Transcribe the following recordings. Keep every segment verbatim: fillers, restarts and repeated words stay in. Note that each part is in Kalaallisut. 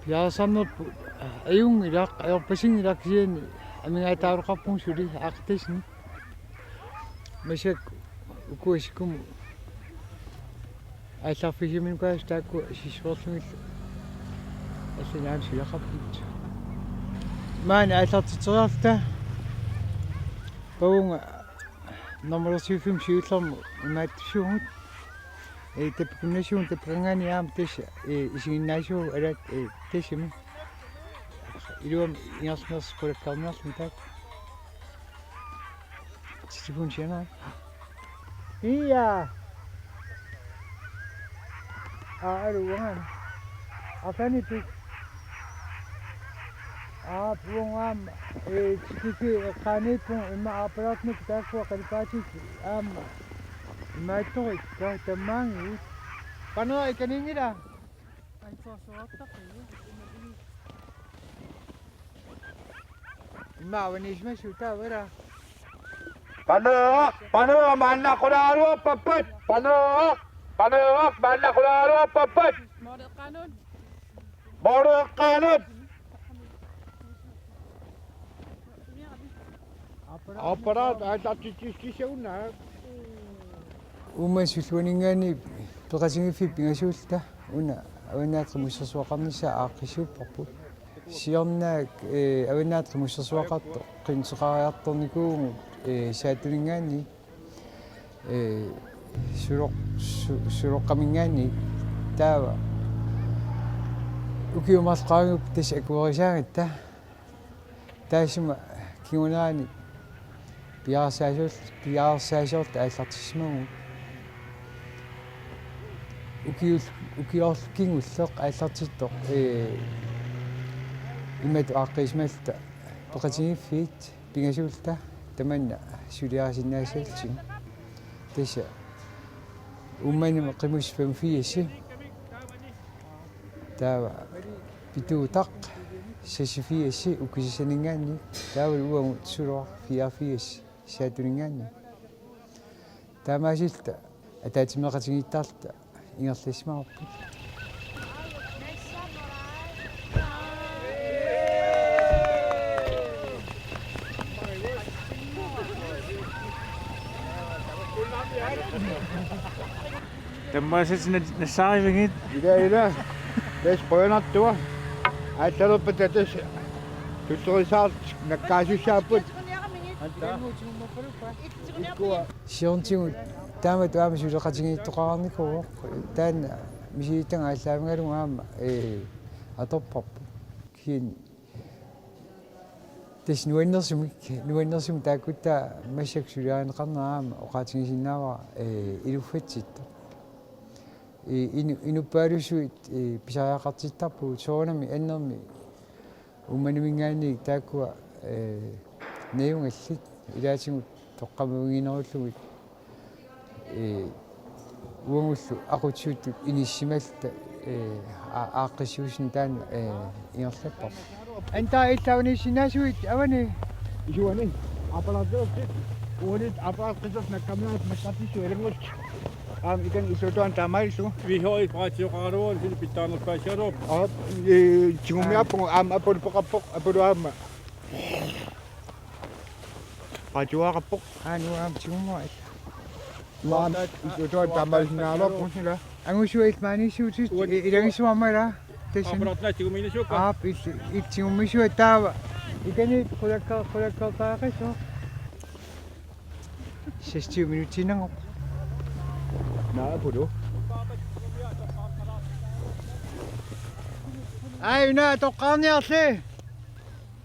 Piareersarnerput ajunngilaq, ajorpasinngilaq kisianni amigaataaruqarpugut suli aaqqitassani. Massakkut ukua sikkumut aallarfissaminnikuugassat taakku sissuerlugillu. Allanik aamma suleqarput. Maani aallartitseriarluta pavunga normalersiuffimmi siullermut imaattussaagut. Ee, tappikunnassuugut, tappikanngaanniit aamma tassa, ee, isiginnaasuugut alaat, ee, tassami. Iluamik ingerlanersoq qulakkeerniarlugu taakku. Telefoni sianersoq. Ia. Aa, aluu, uangaana. Arlaannik pik. Aap, uanga aamma, ee, tikillugu eqqaaniippugut immaqa aappalaartumik taakkua qalipaatit aamma imaattorit, taa, tammaanngillat. Panera ikaniinngila? Immaqa avaniisimassuugut, taava ila. Panera, panera maanna qulaaluarpappat. Panera, panera maanna qulaaluarpappat. Mooreqqaanut. Aappalaat aallartitsissutissiagunnaaq. Uummannap sulluaninngaanniit peqatigiiffiit pingasuulluta una Avannaata Qimussersuaqarnissaa aaqqissiupparput. Siornaak, ee, Avannaata Qimussersuaqartoq qinnuteqariartornikuuvugut, ee, Saatuninngaanniit, ee, suloq-, su-, suloqqaminngaanniit, taava ukiut marluk qaangiuppata tassa akuerisaagatta. Taassuma kingunerani piareersaasoor-, piareersaasoorluta aallartissimavugut. Ukiul-, ukiorlu kingulleq aallartittoq, ee, imatut aaqqissimalluta peqatigiiffiit pingasuulluta tamanna suliarisinnaassallutigu. Tassa Uummannami qimussit femogfirs. Taava Pituutaq seksogfirs Ukisissaninngaanniit. Taava uagut Suloaq fireogfirs Saatuninngaanniit. Taamaasilluta ataatsimeeqatigiittarluta ingerlassimavarput. Tammaasatit nas-, nassaarivigit. Ila, ila. Tassa qujanartua. Aallalerpata tassa tulleriiaartut nakkaasussaapput. Siornatigut taamatut aamma suleqatigiittoqarnikuuvoq. Taanna misilittagaq aallaavigalugu aamma, ee, atorparput. Kisianni tassa nuannersumik, nuannersumik taakkua massakkut suliarineqarnera aamma oqaatigisinnaavara, ee, iluffatsittoq. Ee, inu-, inuppaalussuit, ee, pisariaqartittarpagut soorunami annermik Uummannaminngaanniit taakkua, ee, najugallit ilaatigut toqqammaviginerullugit. Ee, uagullu aqutsisuttut inissisimalluta, ee, a-, aaqqissuussineq taanna, ee, ingerlapparput. Antaa, illit avaniissinnaasuit avani? Isuani. Aappalaartoq. Uani aappalaartoq nakkaminaat massartissu ilanngut. Aamma ikani illuatungaani taamaalillugu. Vi har et bræt til at rette over, det er det, der er noget. Aap, ee, tigummiarpugut aamma Apollo peqarpoq, Apollo aamma. Paatuaqarpoq. Aanu aamma tigummaa. Maam, illuatungaani taamaalisinnaagaluarpugut ila. Angusuit maaniissuutit, uat-, i-, ilagissuarmala. Tassani. Aappalaartoq tigummiisuakka. Aap, il-, il-, tigummisuat taava. Ikani qulakka-, qulakkeertariaqassaaq. Seksogtyve minutsiinnanngorpoq. Naa, Apollo. Ai, una toqqaarniarli.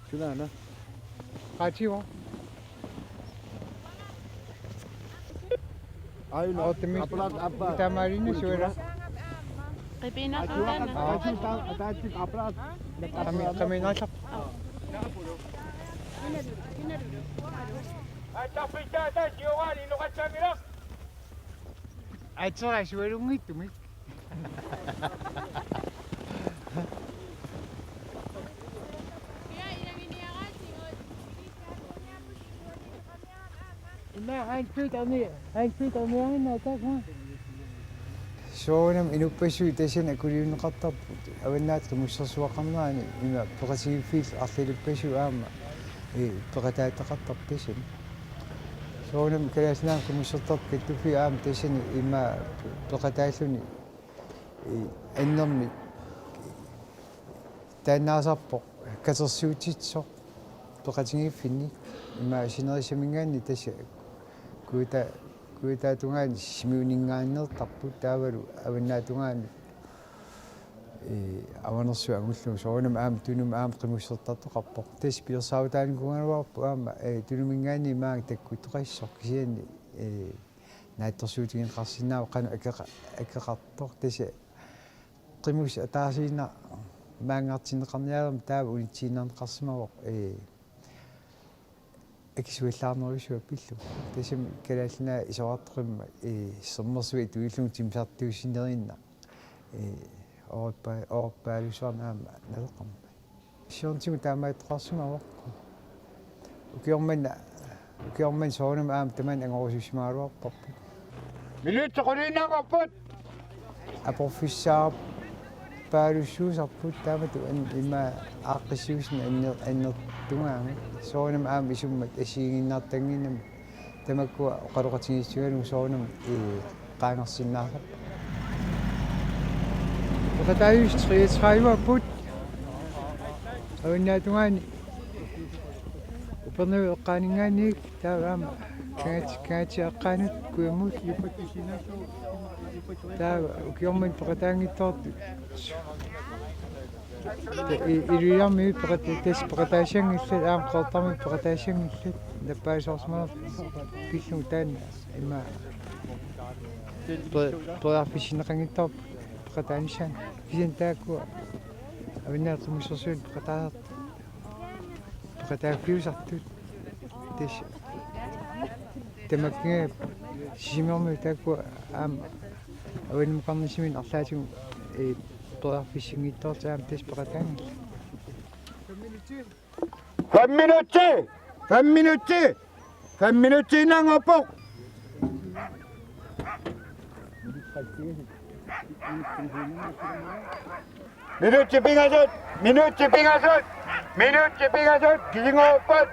Sunaana. Qaativo. Ai, no, ottimi. Apalaat, apalaat. Taamaalini suera. Qipinarluunniit. Apalaat, apalaat, apalaat. Qami-, qamiinnarlaq. Atsera sualunngitsumik. Ima Hans Peter ni, Hans Peter ni aina tak, ha? Soorunami inuppassuit tassani akuliunneqartarput, Avannaata Qimussersuaqarnerani ima peqatigiiffiit arlalippassuit aamma, ee, peqataataqartarput tassani. Soorunami Kalaallit Nunaanni qimussertartut kattuffiit aamma tassani ima peqataalluni, ee, annermik taannaasarpoq katersuutsitsisoq peqatigiiffinni, ima sinerissaminngaanniit tassa kujata-, kujataatungaani simiuninngaanneertarput taavalu avannaatungaani, ee, avanersuaq angullugu soorunami aamma Tunumi aamma qimussertartoqarpoq. Tassa pilersaarutaanikuugaluarpoq aamma, ee, Tunuminngaanniit maanga takkuttoqassasoq kisianni, ee, naatsorsuutigineqarsinnaavoq qanoq akeqa-, akeqartoq tassa qimussit ataasiinnaq maanngartinneqarniarami taava unitsiinnarneqarsimavoq, ee, akisuallaarnerujussuaq pillugu. Tassami Kalaallit Nunaat isorartoqimmat, ee, sermersuaq ituillugu timmisartuussinneriinnaq, ee, oorippa-, oorippaalussuarnik aamma naleqarmat. Siornatigut taamaattoqarsimavoq. Ukioq manna, ukioq manna soorunami aamma tamanna angorusussimagaluarparput. Minutsit quliinnanngorput. Aporfissaarpaalussuusarput taamatut an-, ima aaqqissuussineq anner-, annertungaagut. Soorunami aamma isummat assigiinnartannginnami. Tamakkua oqaloqatigiissutigalugu soorunami, ee, qaangersinnaasarput. Peqataasut treogtredive-apput. Avannaatungaani Upernavik eqqaaninngaanniit taava aamma Kangati-, Kangati eqqaanut kujammut. Taava ukioq manna peqataanngitsoortut. I-, Ilulissarmiut peqata-, tassa peqataassanngillat, aamma Qeqertarmiut peqataassanngillat, nappaasoorsimanerput pillugu taanna ima pe-, periarfissinneqanngitsoorput peqataanissaannut. Kisianni taakkua Avannaata Qimussersuarmi peqataasartut, peqataaffiusartut. Tassa tamakkiga Sisimiormiut taakkua aamma avannamut qarnissaminnut arlaatigut, ee, periarfissinngitsoortut aamma tassa peqataanngillat. Fem minutsit! Fem minutsit! Fem minutsiinnanngorpoq! Minutsit pingasut! Minutsit pingasut! Minutsit pingasut! Kisingoorpat!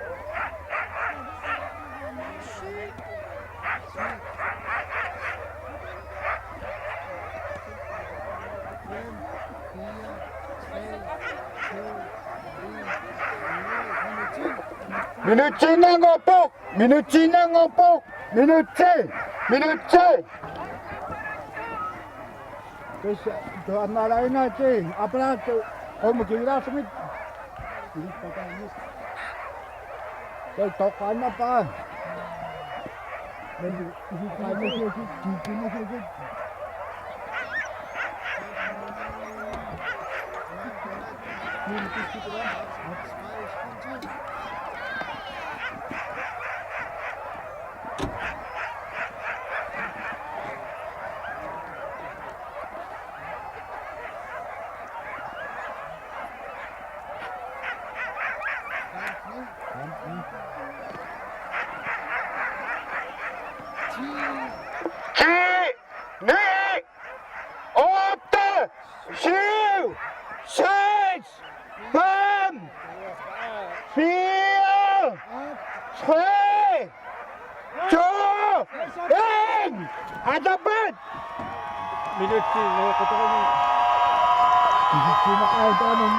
Minutsiinnanngorpoq! Minutsiinnanngorpoq! Minutsit! Minutsit! Minutsit! Tassa, tu annaalaingaatsi, apalaatsi, qommu kivilaartumik. Tassa toqqaannarpara. Ti, ni, otte, syv, seks, fem, fire, tre, to, en. Ataapput! Minutsit naleqqutarami. Minutsit naleqqutarami.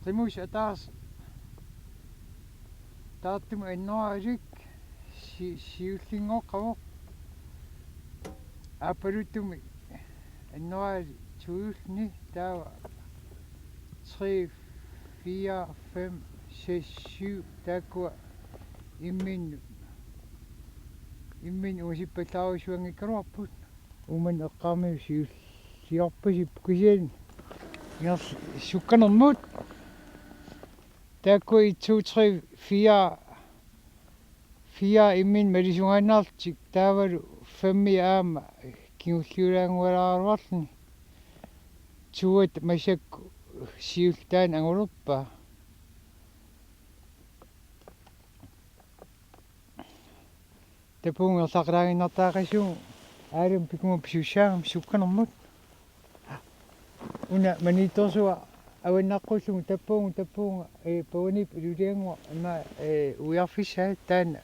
Qimussit ataaseq Taartumik annoraalik si-, siullinngoqqavoq. Aappaluttumik annoraalik tuulluni taava tre, fire, fem, seks, syv taakkua imminnut. Imminnut ungasippallaarusuanngikkaluarput. Uummannaq eqqaamavit siulliorpasippoq kisianni ingerl-, sukkanermut. Taakku et, to, tre, fire, fire imminnut malusugaannarlutik taavalu fem aamma kingulliulaanngualaaraluarluni. Tuat massakkut siulliit taanna angulerpaa. Tapungerlaqilaaginnartaaqasu aalum pikuma pisussaagami sukkanermut. Una maniittorsuaq avannaqqullungu tappuungu tappuunga, eh, pavaniip iluliannguaq ima, eh, uiarfissaa taanna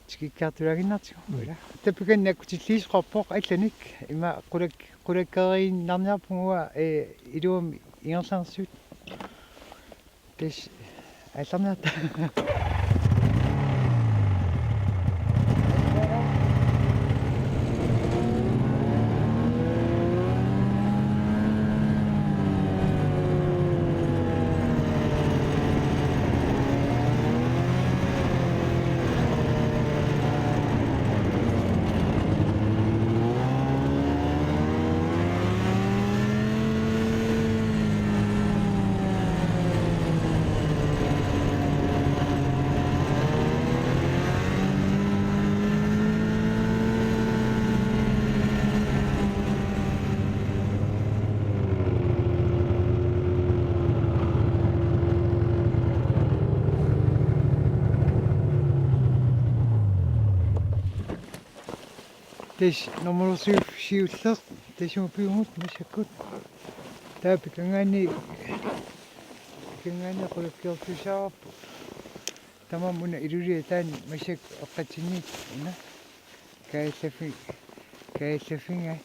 tikikkaartulaaginnartigu. Ila. Tapikanni akkutilliisoqarpoq allanik ima qulak-, qulakkeeriinnarniarpunga, eh, iluamik ingerlanersut. Tassa aallarniarta. Tassa nummer syv siulleq, tassa piumut massakkut. Taava pikanngaanniit, pikanngaanniit qulakkeertussaavarput. Tamarmik una iluliat taanna massakkut eqqatsinniit una. Kaallafi-, kaallaffigai.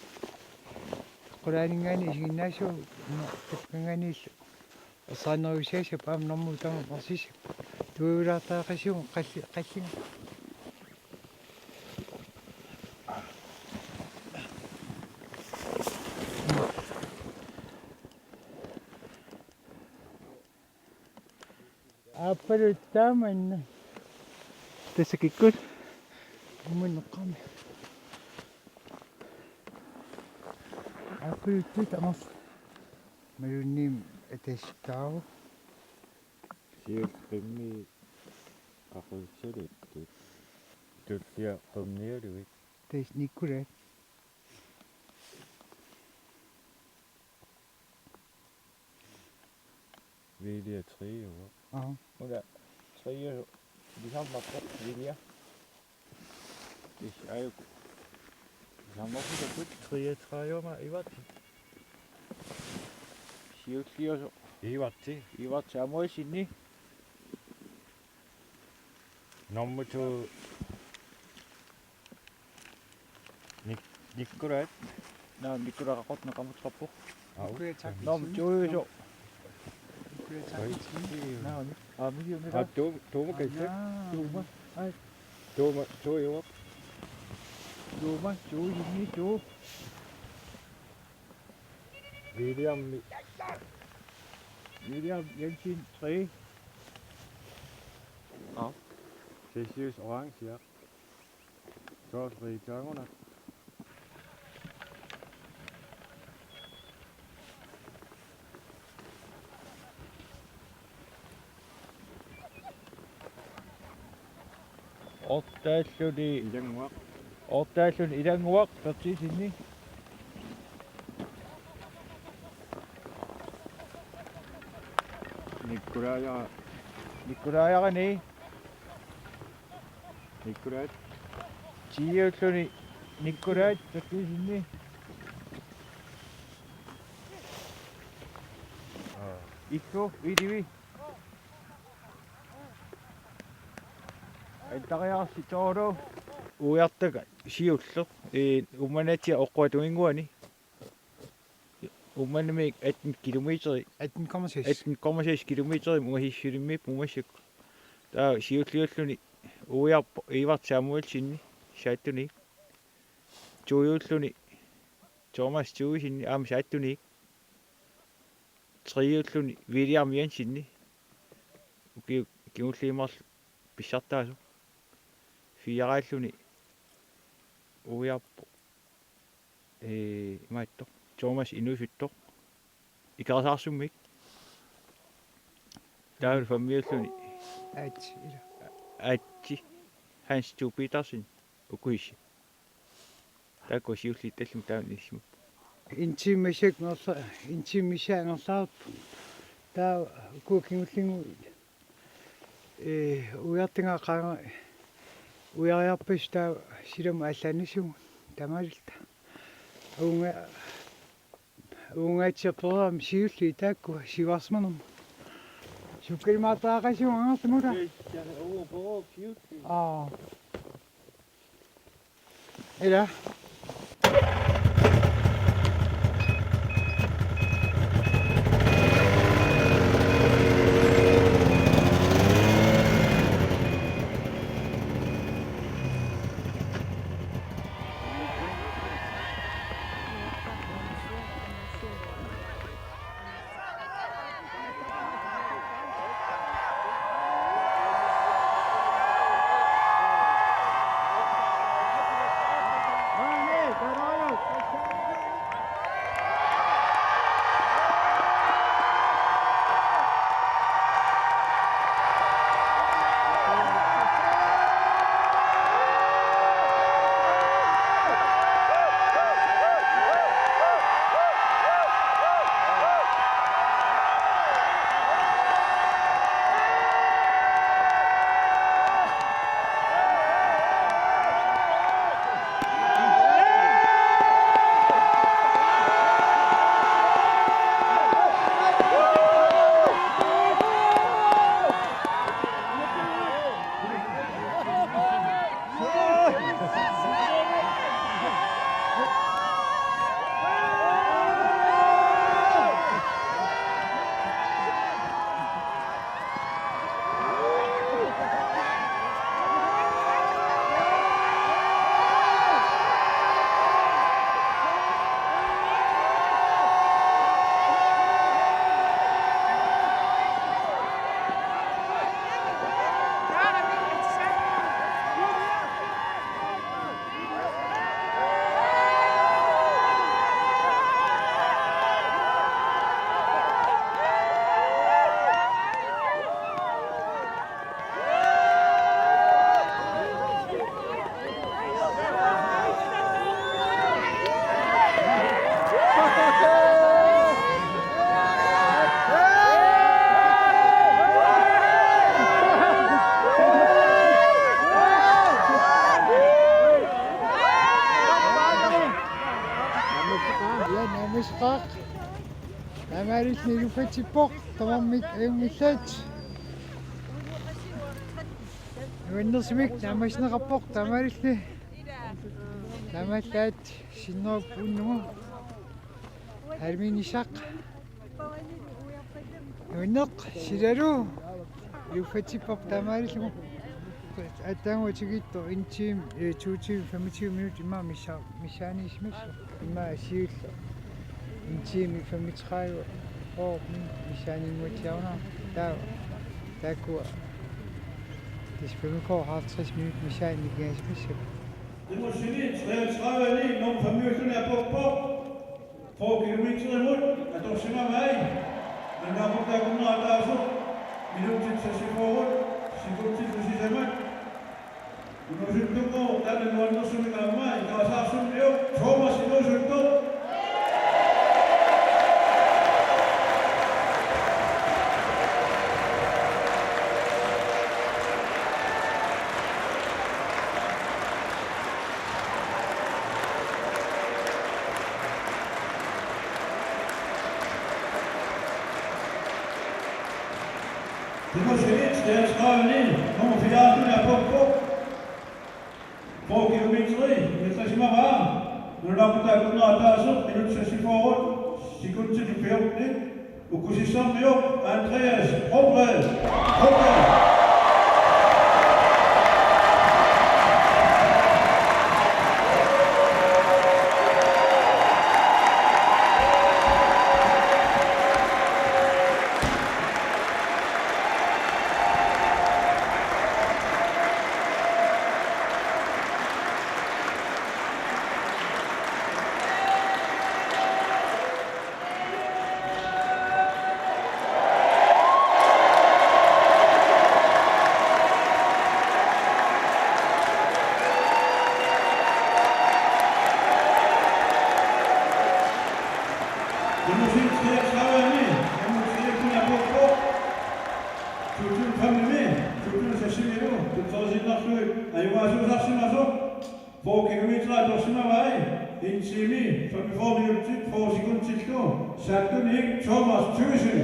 Qulaaninngaanniit isiginnaassavat una tappikanngaanniillu. Ersarinnerujussuassapput aamma normut tamarmik ersissapput. Tuiulaartariaqassuunga qalli-, qallinga. Aappaluttuut tamanna. Tassa kikkut. Uummannaq eqqaamavit. Aappaluttuut tamarmik. Malunniimmi ataasittaavoq. Siulleq qimmii aqussaluttut. Tullia qernialuit. Tassa Nikolai. Vilja trio. Aha. Una trio. Lisarnarpoq Vilja. Is ajuk. Lisarnarpoq trio trio ma Ivarti. Siulliusoq. Ivarti. Ivarti amuisinni. Nummer to. Nik-, Nikolai. Naa, Nikolai Qaqortoq neqamutsarpoq. Au. Nikolai Takilsen. Nummer to, jo. Nikolai Takilsen. Ai. Naa, Nik-, aa, Miki, Miki. Aa, to, Toma Kajsa. Aa, jaa. Toma. Ai. Toma, to, jo. Toma, to, Jimmy, to. William, William Jensen, tre. Nå. Cæsius Orange, ja. George Ritangona. Ortaalluni. Ilannguaq. Ortaalluni Ilannguaq, Berthelsenni. Nikolajara. Nikolajara ni. Nikolaj. Tiiulluni Nikolaj, Berthelsenni. Ikku, Ilivi. Antariarsi Tooro. Uiartaka siulleq, ee, Uummannaatsiaq oqquatunnguani. Uummannamiit atten kilometer. Atten komma seks. Atten komma seks kilometer, ungasissulimmi massakkut. Taava siulliulluni uiarpoq Ivar Samuelsenip saattunik. Toiulluni Thomas Thuesenip aamma saattunik. Treiulluni William Jensenip ukiut kingulliit marluk pissartaasoq. Firealluni uiarpoq, ee, imaattoq, Thomas Inuusuttoq. Ikerasaarsummik. Taavalu femmiulluni Aatsi, ila. Aatsi. Hans Thue Petersen, Ukuissi. Taakku siulliit tallimat taava inissimapput. En time missaangerla-, en time missaangerlareerpoq. Taava uku kingulliit, ee, uiartagaq qaanga uiariarpassi taava silamut aallaannassagut taamaalilluta. Uunga-, uungaatsiarpoq aamma siulliit taakku siuarsimanermut. Sukkalimaartariaqassooq angartumut. Aa. Ila. Ja, nærmest bak. Taamaalilluni iluffatsippoq, tamarmik ajunngillat. Nuannersumik naammassineqarpoq, taamaalilluni. Taamaallaat sinnerup unnugu. Halvminissaq. Nuanneq, silalu. Iluffatsippoq taamaalillugu. Aatsaannguaq tikiittoq en time, øh, to timer, femogtyve minutter, immaqa missa-, missaaniissimassaaq. Immaqa siulleq en time femogtredive, fyrre minutter missaaniinnguatsiarunarpoq. Taava, taakkua tassa femoghalvtreds minutter missaanni nikingaasimassapput. Nummer syv, treogtredive ni, nummer fem, Jørgen Apopo. Fyrre kilometerimut atorsimavai. Nunaqarfik taakkunani ataaseq. Minutsit seksogfyrre. Sekundit sisamat. Inuusuttuuvoq, taanna nuannersumik aamma ikerasaarsummioq Thomas Inuusuttoq. Nummer seks, treogtredive ni, nummer fire, Apopo. Fyrre kilometer, niogtres imava. Nunaqarfik taakkunani ataaseq, minut seksogfyrre, sekundit fjorten. Ukusissamioq Andreas Holmgren. Holmgren. Ajugaasuusarsimasoq fyrre kilometer atorsimavai, en time, femogfyrre minutter, fyrre sekundillu, Sanduni Thomas Thyssen.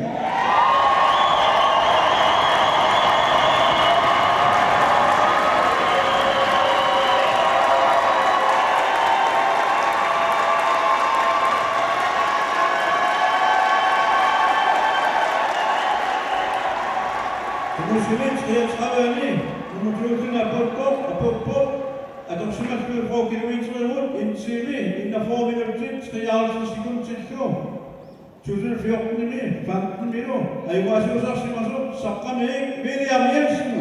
Nummer syvogtredive, nummer to, Tina Butko, Butko, atorsimallugu fyrre kilometerimut, en time, enogfyrre minutter, treoghalvtreds sekundillu. To tusind fjorten-imi femten-imilu ajugaasuusarsimasoq Saqqamiit William Jensen.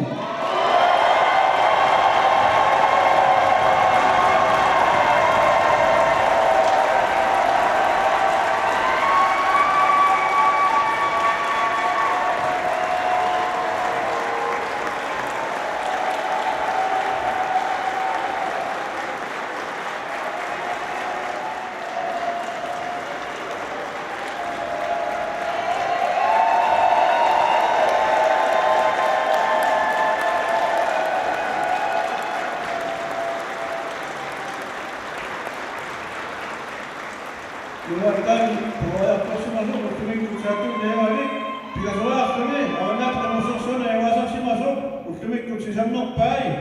Nuannersuuteqarsimasoq ullumikkut saattunik najugalik, pingasoriarluni Avannaata Kangerlussuarsuarni ajugaasarsimasoq ullumikkut sisamannerpaaq.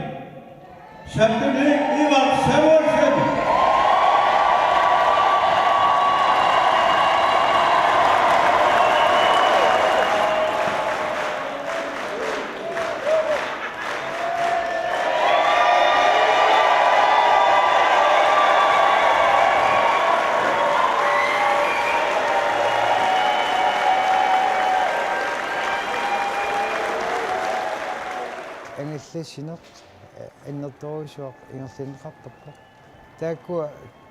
Sanduni Ivar Samuelsen. Angallassineq, eh, annertoorujussuaq ingerlanneqartarpoq. Taakkua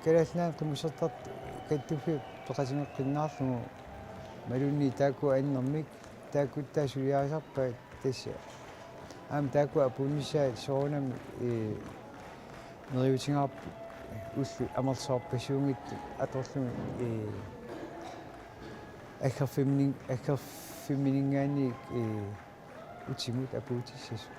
Kalaallit Nunaanni qimussertartut kattuffiup peqatigeqqinnaarlugu, imaluunniit taakkua annermik, taakkuttaaq suliarisarpaat tassa. Aamma taakkua apuunnissaat soorunami, ee, neriuutigaarput ullut amerlasoorpassuunngitsut atorlugit, ee, aggerfimmin-, aggerfimmininngaanniit, ee, utimut apuutissasut.